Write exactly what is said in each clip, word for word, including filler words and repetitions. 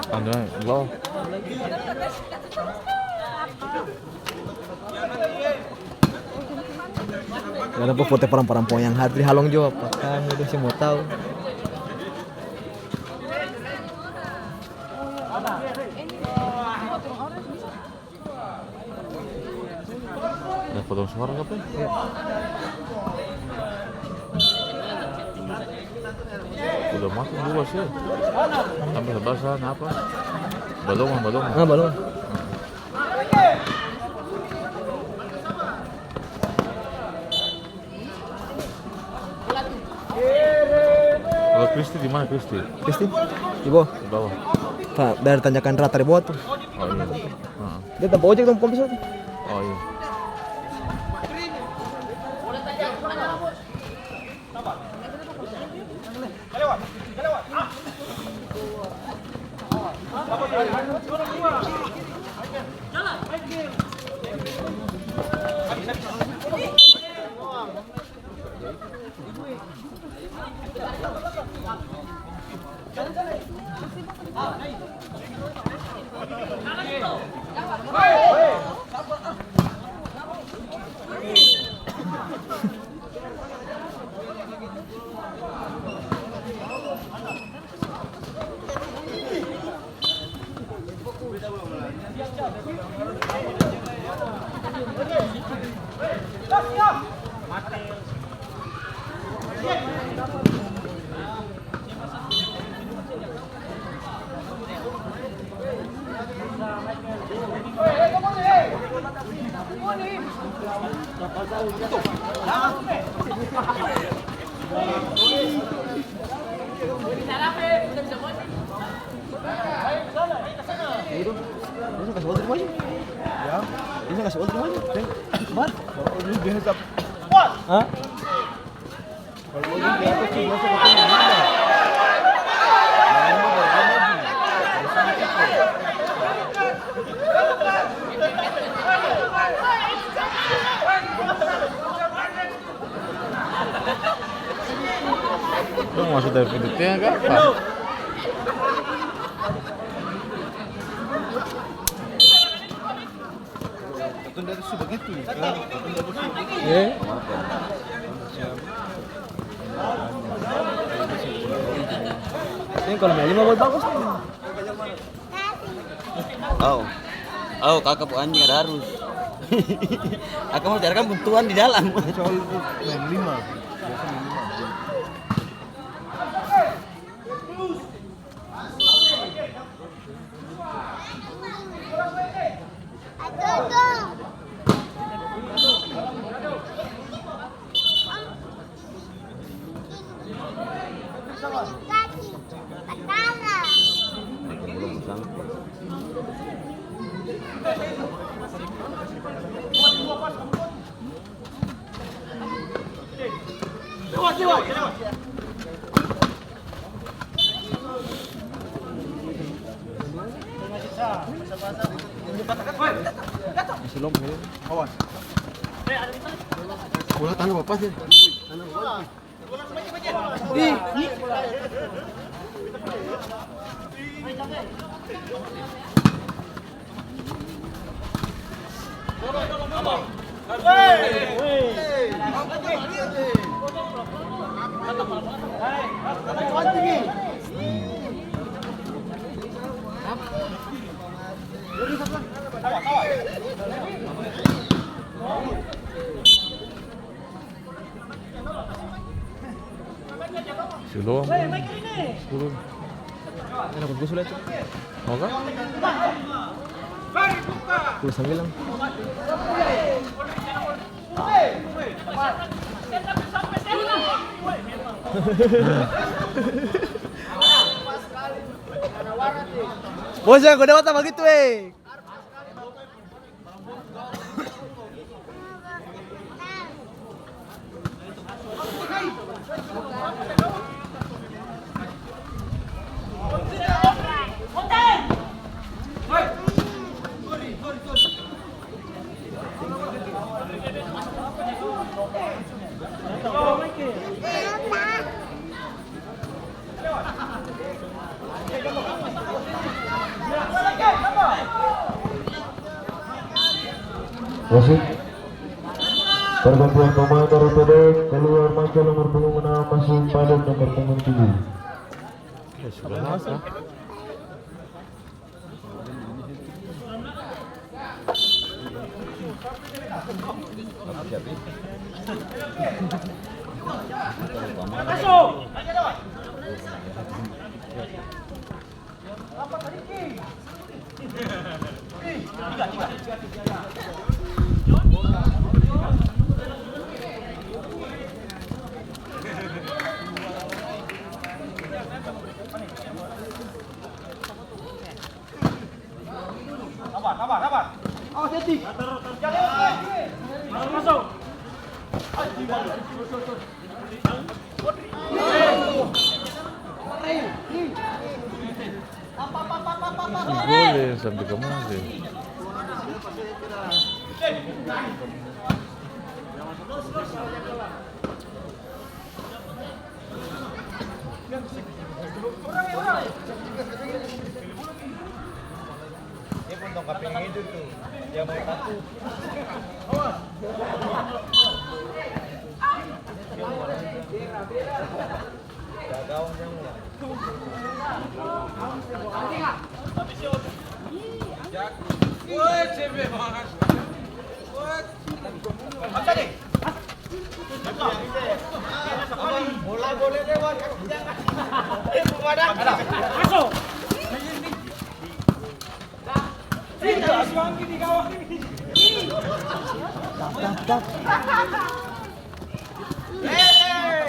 Ada, wow. Ada pa foto parampuang-parampuang yang hadir halong jua, apa? Kami dong seng mau tau. Ada potong suara ka apa? Udah masuk dua sih. Sampai sebelah sana apa? Balong, balong. Ah, balong. Kalau Kristi di mana, Kristi? Kristi? Di bawah. Di bawah. Ta-, dari tanjakan rata di bawah tuh. Oh, iya. Heeh. Dia tampa ojek tuh, bukan bisa tuh. Oh, iya. Bisa kasih ojek maju? Ya. Bisa kasih ojek maju? Mar? Hah? Kalau ojek di atas tuh biasa katanya gila. Nah, ini baru dia maju. Lu maksud dari pintu tengah ka apa? Katong dari su bagitu, kan? Katong dari su. Iya. Ini kalau main lima buat bagus nih. Au. Au, kaka pung anjing ada harus. Akang mau cari akang pung tuan di dalam. Soal main lima. Biasa main lima. Bola tanah bapak sih. Siloam. Sepuluh. Enak bagus sudah tuh. Mau kah? Sepuluh sembilan. Bos, yang kode mata bagitu, eh. Wasit, pergantian pemain dari P D S, keluar Manca nomor punggung enam, masuk Padang nomor punggung tujuh. Ya, sudah masuk. Sabar, sabar, sabar. Awas, Eti. Masuk, masuk. Boleh sampai kemana sih? Dia pun tong kaping itu tu, dia mau satu. Gawang dia mau. Woi, cewek banget. Woi. Bola boleh lewat, jangan. Masuk. Ini suang gini, gawang ini. Hei.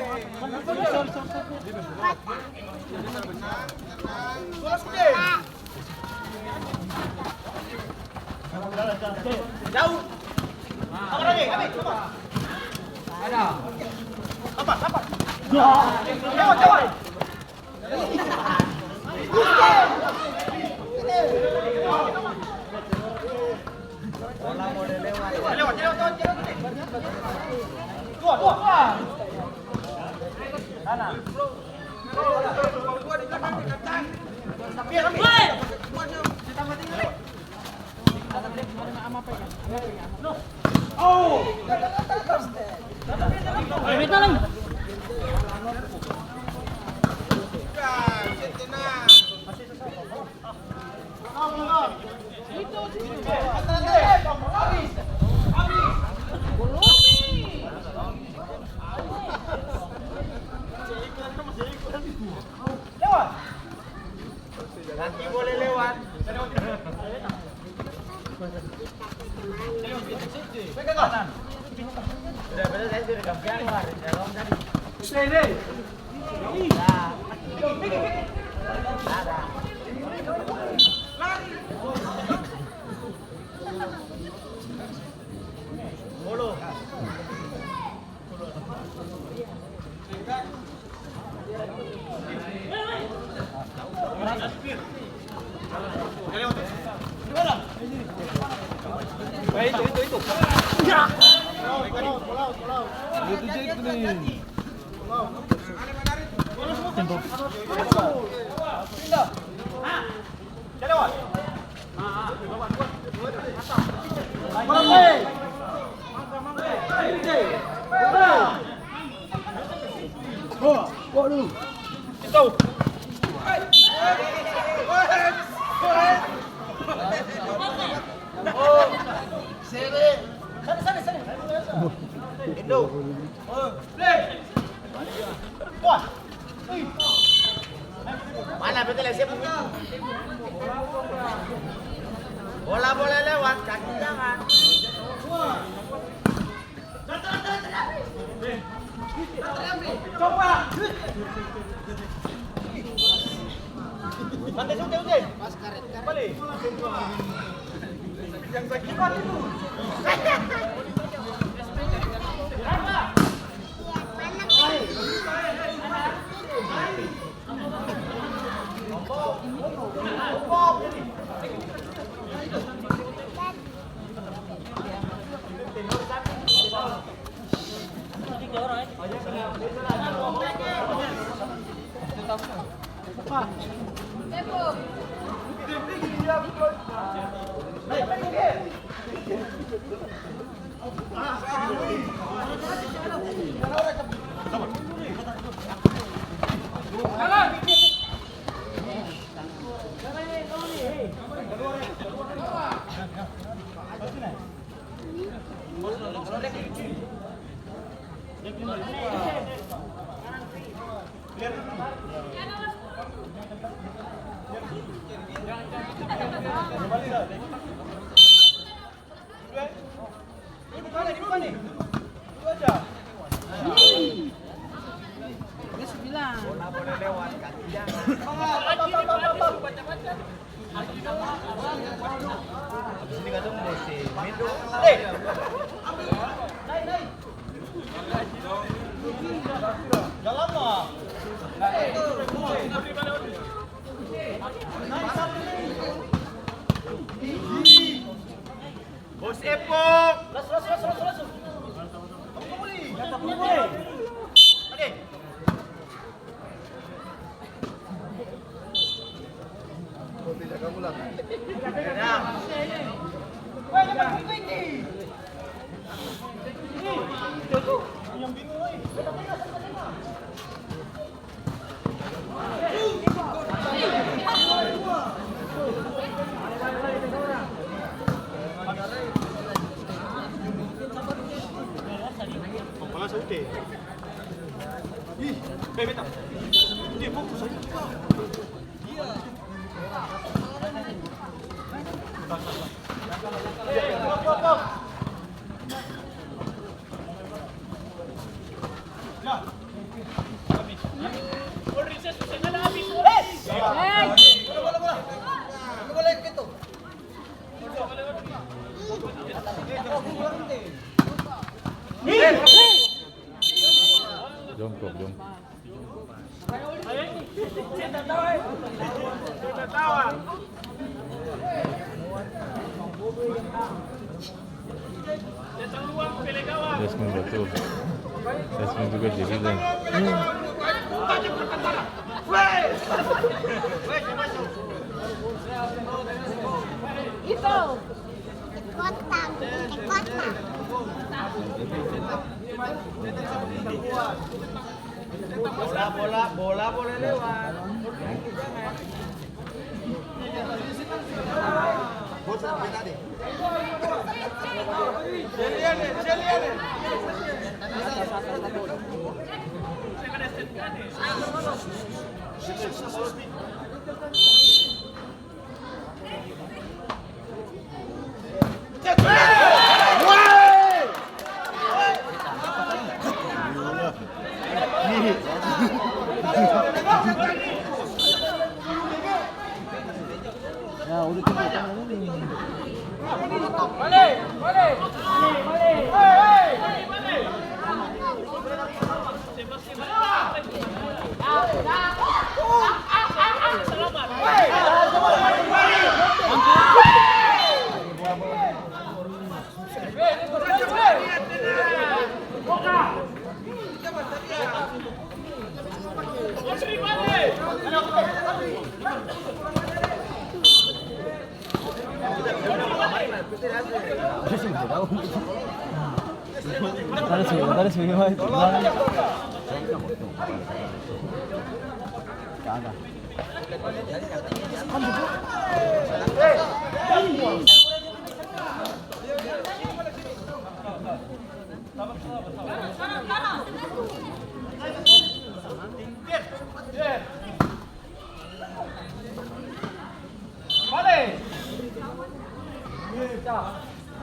Bola sudah. Jauh. Apa lagi? Apa? Ada. Apa? Apa? Jauh, jauh. Lewat, lewat, lewat, lewat. Dua, dua. Sana. Nanti boleh lewat. Sudah, sudah, saya sudah kasih keluar. Sini. Ada. Bolo. Indo. Mana beta lewat siapa? Bola boleh lewat, kaki jangan. Bos Epok. Oke. Jongkok, jongkok. Yes, betul. Yes, juga jadi, Bang. Itu. Kotak, kotak. Bola, bola, bola boleh lewat. Bale.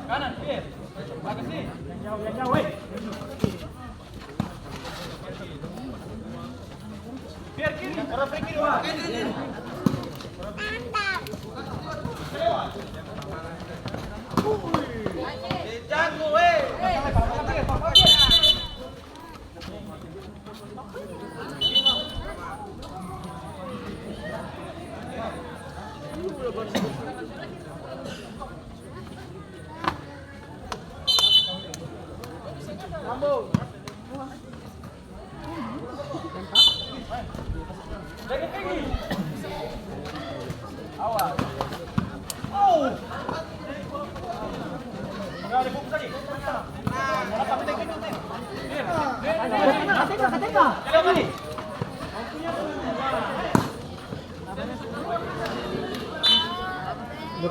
Kanan, Pier. Bagus nih. Yang jauh, yang jauh, weh. Pier kiri. Orang Pier kiri, Pak. Mantap. Lewat. Wih. Dia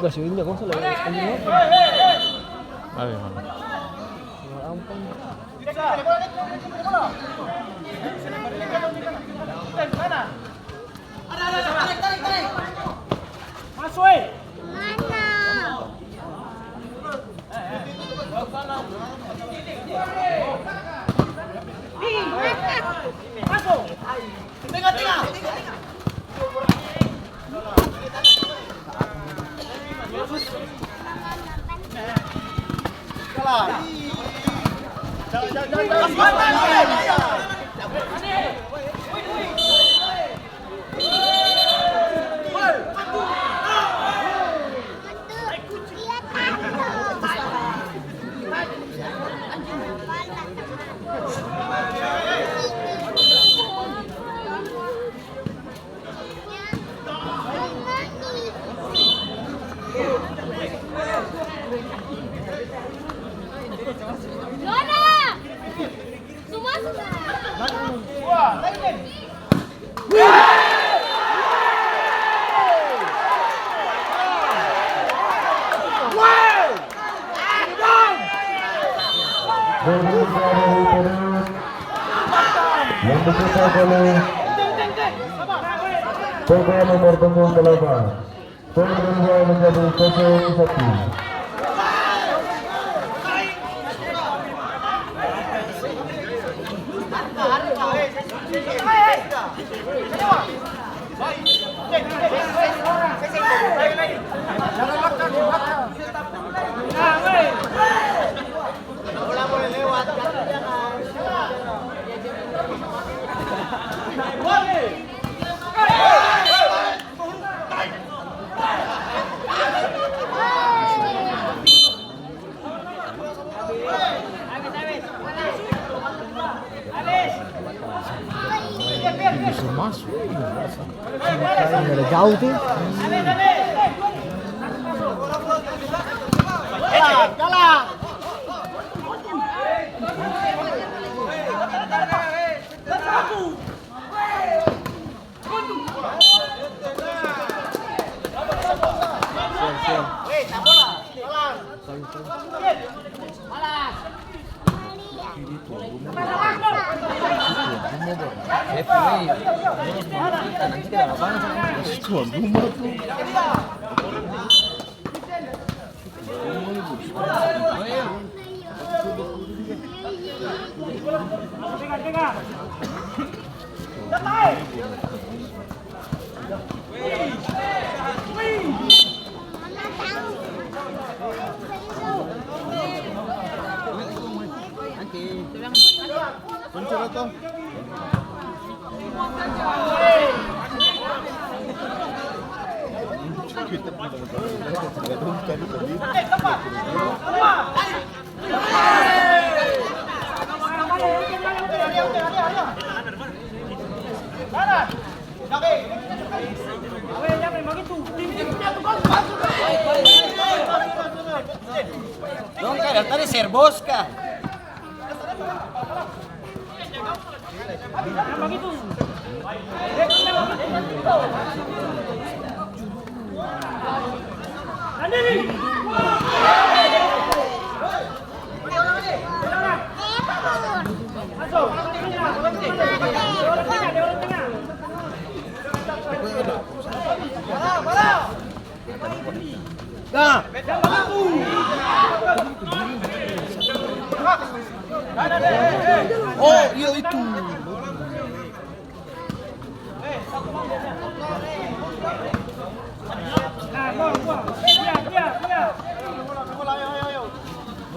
kasih ini, kong salah, anjing apa? Ayo, mana? Ya ampun. Masuk, eh. Mana? Yang diputar oleh P K nomor punggung delapan. Skor kedua menjadi kosong satu. Bisa masuk. Ada jauh tuh. Tuan rumah tuh. Dong ka dari tadi serbos ka? Oh, iya itu.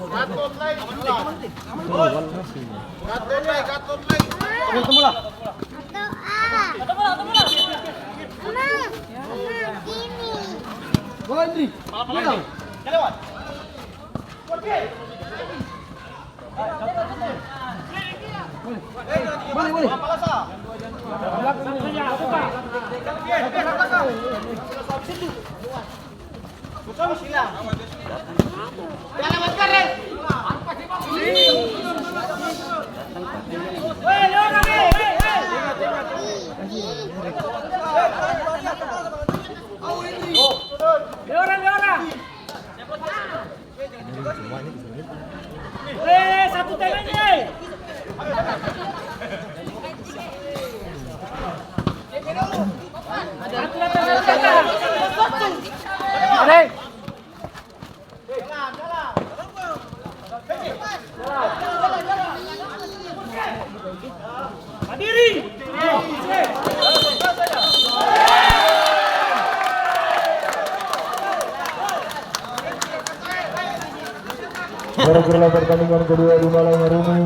Gatot lai, Gatot lai, Gatot lai. Tunggu, tunggu lah. Bola, Indri. Bola. Lewat. Eh, satu tangan, eh. Berakhirlah pertandingan kedua di malam hari ini.